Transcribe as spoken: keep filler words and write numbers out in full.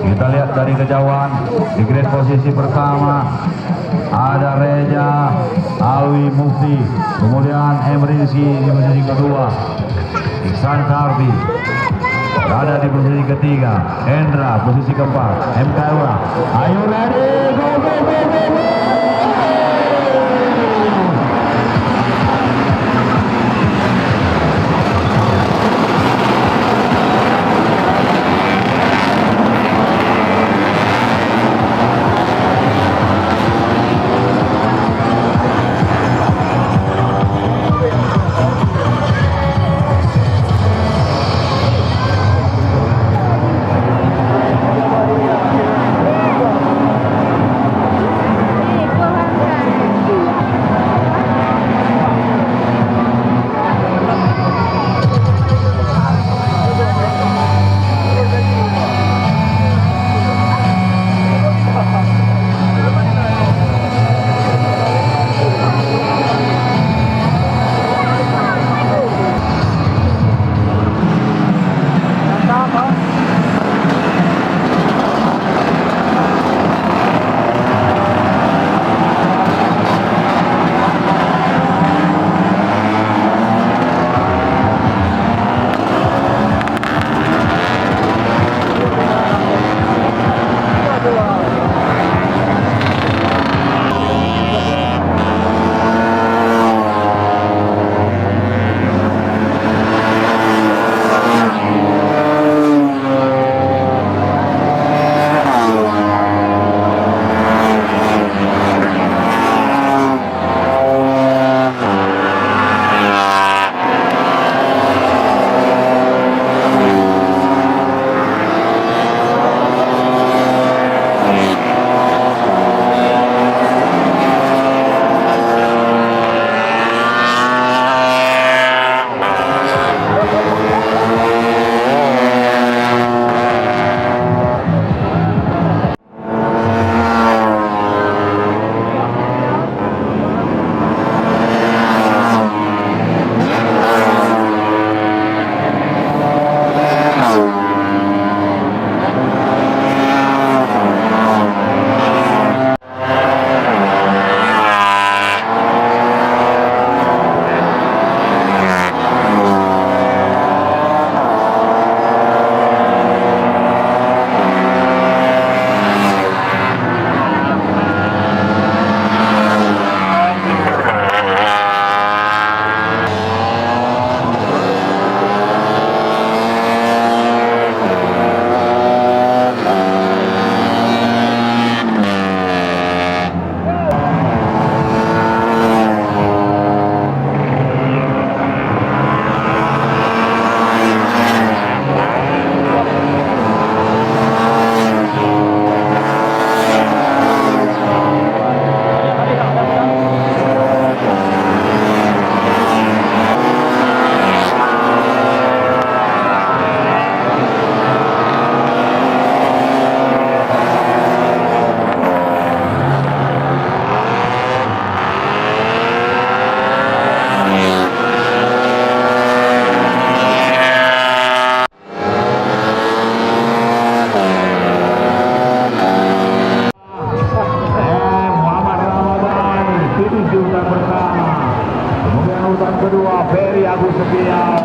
Kita lihat dari kejauhan, di grid posisi pertama ada Reza Alwi Mufti, kemudian M Rizky di posisi kedua, Iksan Sardi berada di posisi ketiga, Hendra posisi keempat, M K Ura. Are you ready? Go, go, go, go, go! Eh, Muhammad Ramadhani, finish di urutan pertama. Kemudian urutan kedua, Ferry Agus Setia.